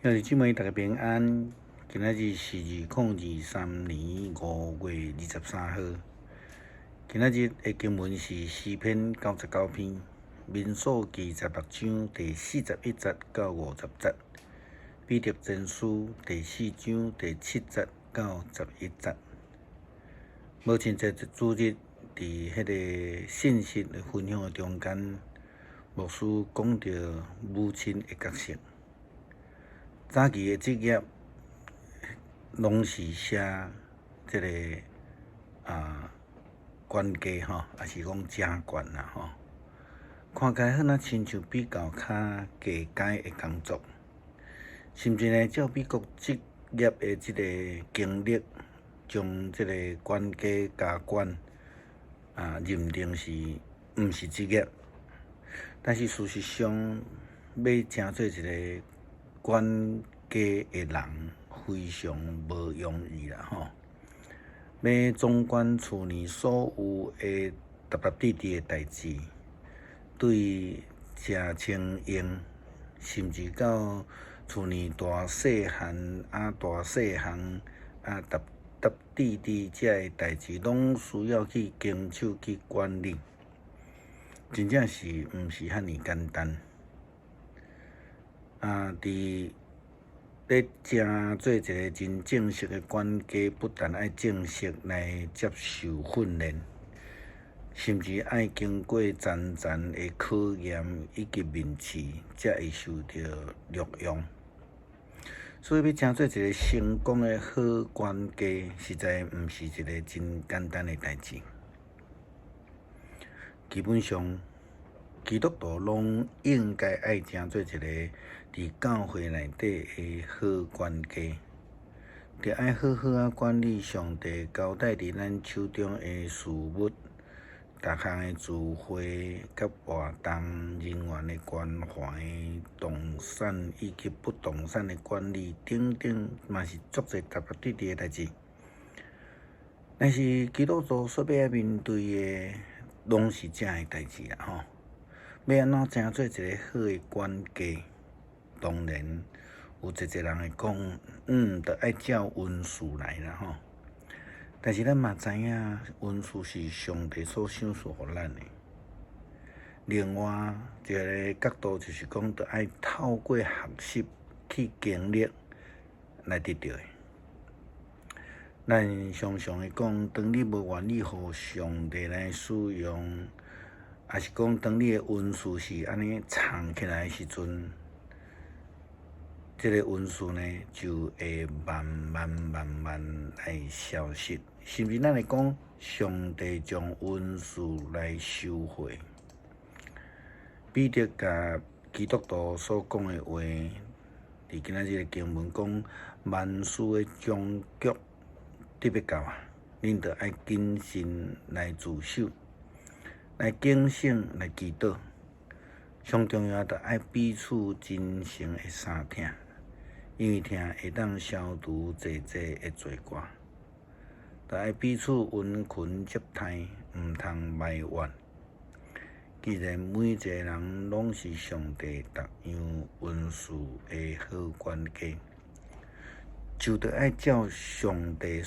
兄弟姊妹，大家平安。今仔日是2023年5月23號。今仔日的經文是詩篇99篇，民數記16章第41節到50節，彼得前書第四章第7節到11節。無真濟主日，佇彼个信息的分享的中間，牧師講著母親的角色。早期的職業攏是寫這个管家吼，抑是講家管啦吼。看起來好若親像比較較低階的工作，甚至呢，照美國職業的這個經歷，將這個管家家管認定是毋是職業。但是事實上，欲成做一个管家的人非常無容易啦吼，欲總管厝內所有的沓沓滴滴的代誌，對食穿用，甚至到厝內大細漢大細項沓沓滴滴遮的代誌，攏需要去經手去管理，真正是毋是遐爾簡單。佇咧成做一个真正式的管家，不但愛正式來接受訓練，甚至愛經過層層的考驗以及面試，才會受著錄用。所以，欲成做一个成功的好管家，實在毋是一个真簡單的代誌。基本上，基督徒攏應該愛成做一个佇教會內底的好管家，著愛好好仔管理上帝交代佇咱手中的事物，逐項的聚會佮活動、人員的關懷、動產以及不動產的管理等等，嘛是足濟沓沓滴滴的代誌。但是基督徒所欲愛面對的，攏是這的代誌啦吼。欲按怎成做一个好的管家？當然，有濟濟人會講，著愛照恩賜來啦吼。但是咱嘛知影，恩賜是上帝所賞賜予咱的。另外一个角度就是講，著愛透過學習去經歷來得著的。咱常常會講，當你無願意予上帝來使用，抑是講當你的恩賜是按呢藏起來的時陣，這个恩賜呢就會慢慢慢慢來消失，甚至咱會講，上帝將恩賜來收回。彼得共基督徒所講的話，佇今仔日的經文講，萬事的終局得欲到啊，恁著愛謹慎來自守，來警醒來祈禱。上重要，著愛彼此真誠的相疼，因為疼會當消除濟濟的罪過。著愛彼此殷勤接待，毋通埋怨。既然每一個人攏是上帝逐樣恩賜的好管家，就著愛照上帝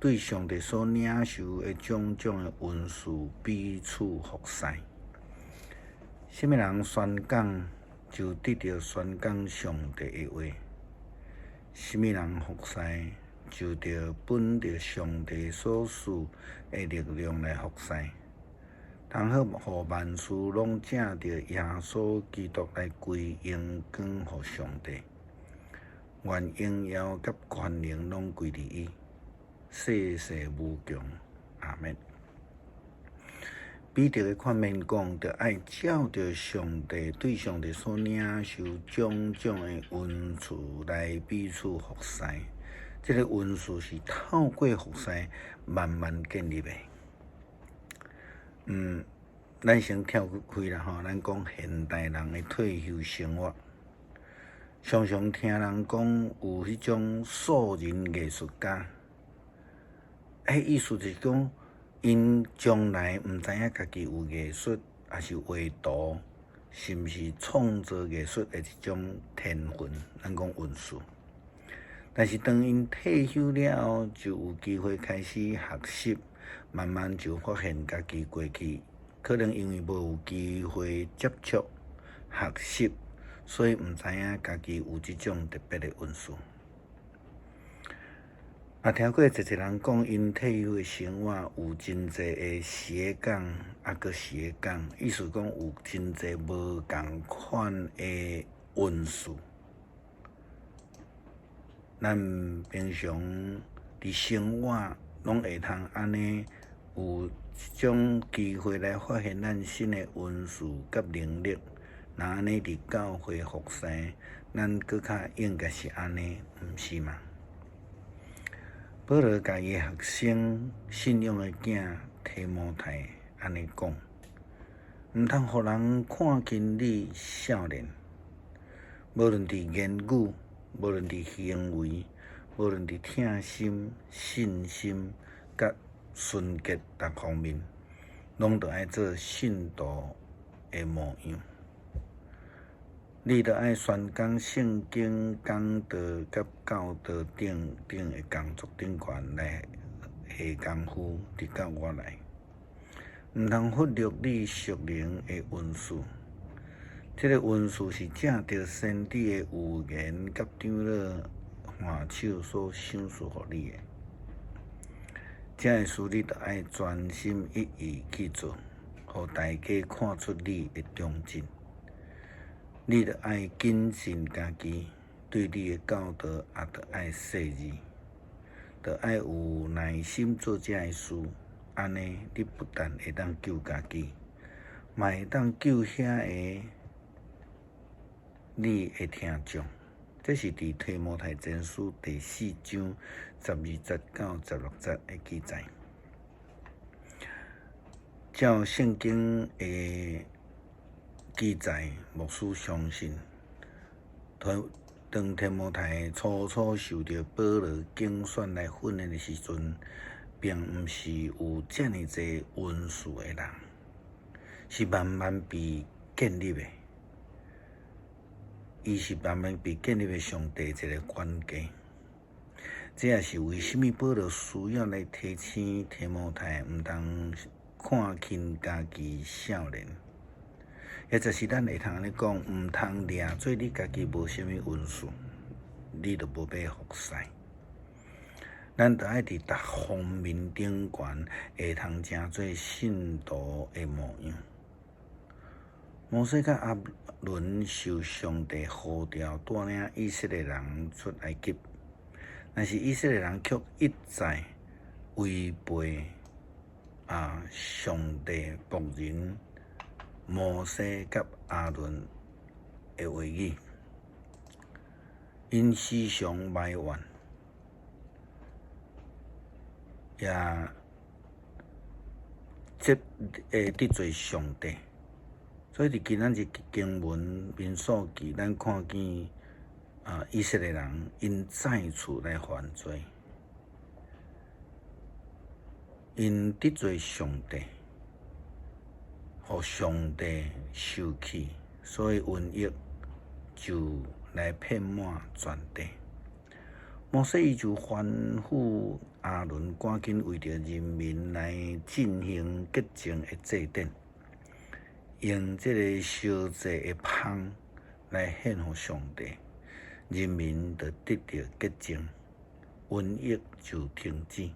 對上帝所領受的種種的恩賜彼此服侍。啥物人宣講，就得著宣講上帝的話；啥物人服侍，就著本著上帝所賜的力量來服侍。通好予萬事攏藉著耶穌基督來歸榮光予上帝。願榮耀佮權能攏歸佇伊，世世無窮。阿們。彼得的勸勉講，著愛照著上帝對上帝所領受種種的恩賜來彼此服侍。這个恩賜是透過服侍慢慢建立的。咱先跳開啦吼，咱講現代人的退休生活，常常聽人講有彼種素人藝術家，彼意思就是講，𪜶將來毋知影家己有藝術，抑是畫圖，是毋是創造藝術的一種天分？咱講恩賜。但是當𪜶退休了後，就有機會開始學習，慢慢就發現家己過去可能因為無有機會接觸學習，所以毋知影家己有這種特別的恩賜。也聽過濟濟人講，𪜶退休的生活有真濟的斜槓，抑閣斜槓，意思講有真濟無仝款的恩賜。咱平常佇生活攏會通按呢有這種機會來發現咱新的恩賜佮能力。若按呢佇教會服侍，咱閣較應該是按呢，毋是嗎？保羅共伊的學生信仰的囝提摩太按呢講，毋通予人看輕你少年，無論佇言語，無論佇行為，無論佇疼心、信心、佮純潔逐方面，攏著愛做信徒的模樣。你著愛宣講聖經講道佮教導等等的工作頂懸來下工夫，直到我來。毋通忽略你屬靈的恩賜。這个恩賜是藉著先知的預言佮長老按手所賞賜予你的。這个事你著愛專心一意去做，予大家看出你的長進。你著愛謹慎家己，對你的教導也著愛細膩，著愛有耐心做這个事。按呢，你不但會當救家己，嘛會當救遐个你的聽眾。這是佇提摩太前書第四章12節到16節的記載。照聖經的記載，牧師相信，當提摩太初初受著保羅揀選來訓練的時陣，並毋是有遮爾濟恩賜的人，是慢慢被建立的。伊是慢慢被建立的上帝一个管家。這也是為啥物保羅需要來提醒提摩太，毋通看輕家己少年。或者是咱會通按呢講，毋通掠做你家己無啥物恩賜，你就無欲服侍。咱著愛佇逐方面頂懸，會通成做信徒的模樣。摩西佮亞倫受上帝呼召，帶領以色列人出埃及，但是以色列人卻一再違背上帝僕人摩西佮亞倫的話語，𪜶時常埋怨，也得罪上帝。所以佇今仔日經文民數記，咱看見以色列人𪜶再次來犯罪，𪜶得罪上帝，予上帝受氣，所以瘟疫就來遍滿全地。摩西伊就吩咐亞倫趕緊為著人民來進行潔淨的祭典。用這個燒祭的香來獻予上帝，人民就得著潔淨，瘟疫就停止。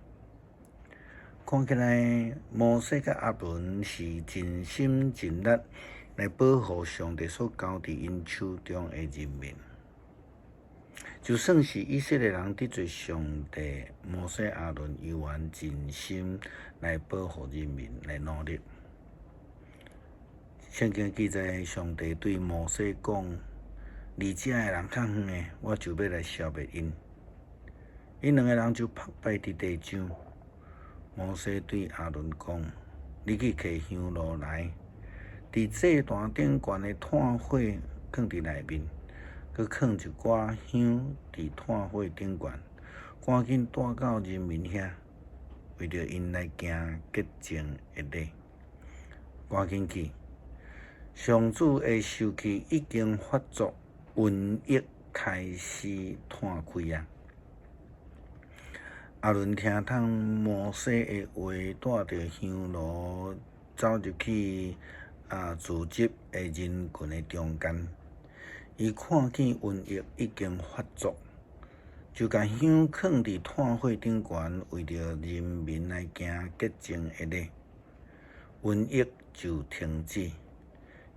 看起來，摩西佮亞倫是盡心盡力來保護上帝所交佇𪜶手中的人民。就算是以色列人得罪上帝，摩西、亞倫猶原盡心來保護人民來努力。聖經記載，上帝對摩西講：離遮的人較遠的，我就欲來消滅𪜶。𪜶兩个人就拍敗佇地上。摩西對亞倫講：你去提香爐來，佇祭壇頂懸的炭火囥佇內面，閣囥一寡香佇炭火頂懸，趕緊帶到人民遐，為著𪜶來行潔淨的禮。趕緊去！上主的受氣已經發作，瘟疫開始湠開啊！亞倫聽通摩西的話，帶著香爐走入去聚集的人群的中間，伊看見瘟疫已經發作，就共香囥佇炭火頂懸，為著人民來行潔淨的禮，瘟疫就停止。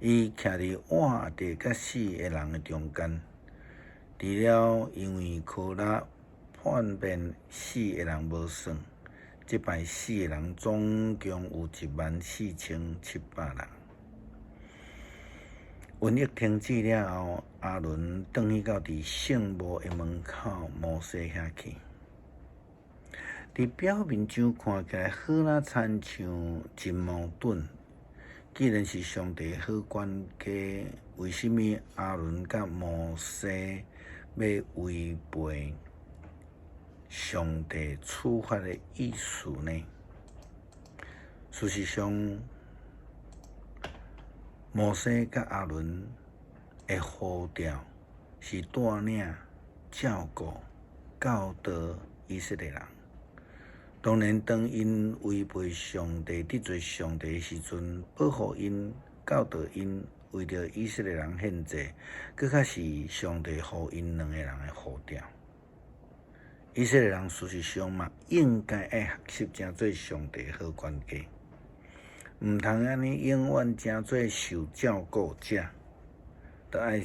伊徛佇活著佮死的人的中間，除了因為科拉叛變死的人無算，這擺死的人總共有14,700人。瘟疫停止了後，亞倫轉去到佇聖幕的門口，摩西遐去。佇表面上看起來，好若親像真矛盾。既然是上帝好管家，為啥物亞倫佮摩西欲違背上帝處罰的意思呢？事實上，摩西佮亞倫的呼召是帶領、照顧、教導以色列人。當然，當𪜶違背上帝、得罪上帝的時陣，保護𪜶、教導𪜶，為著以色列人獻祭，閣較是上帝予𪜶兩個人的呼召。以色列人事實上嘛，應該愛學習成做上帝好管家，毋通按呢永遠成做受照顧者，著愛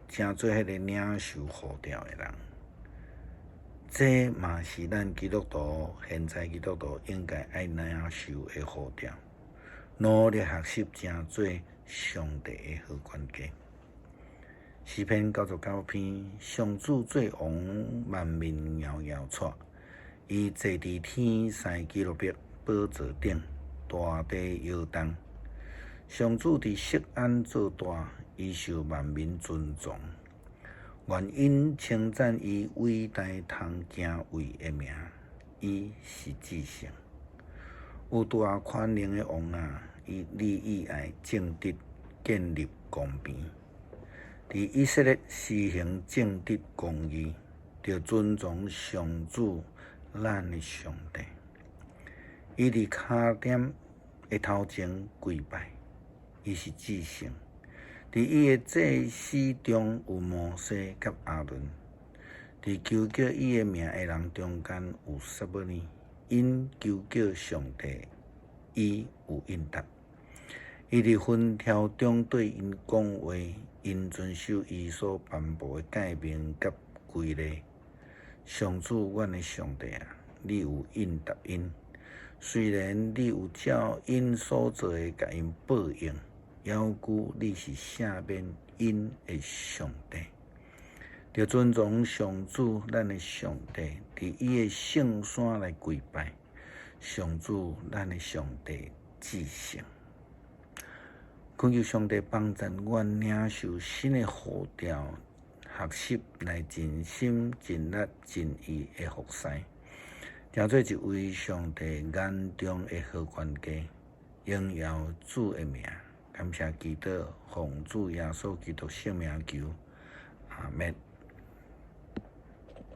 成做彼个領受呼召的人。這嘛是咱基督徒，現在基督徒應該愛領受的呼召，努力學習成做上帝的好管家。詩篇99篇，上主做王，萬民搖搖掣，伊坐佇天使基路伯寶座頂，大地搖動。上主佇錫安做大，伊受萬民尊崇。願𪜶稱讚伊偉大通敬畏的名，伊是至聖。有大權能的王啊，伊你以愛正直建立公平，佇以色列施行正直公義，著尊崇上主咱的上帝。伊佇跤點的頭前跪拜，伊是至聖。佇伊的祭司中有摩西佮亞倫，佇求叫伊的名的人中間有撒母耳，𪜶求叫上帝，伊有應答。伊佇紛挑中對𪜶講話，𪜶遵守伊所頒布的誡命佮規例。上主，阮的上帝啊，你有應答𪜶，雖然你有照𪜶所做的共𪜶報應。猶舊你是赦免𪜶的上帝，著尊崇上主咱的上帝，佇伊的聖山來跪拜上主咱的上帝至聖。懇求上帝幫助阮領受新的呼召，學習來盡心盡力盡意的服侍，成做一位上帝眼中的好管家，榮耀主的名。感謝基督，奉主耶穌基督聖名求，阿們。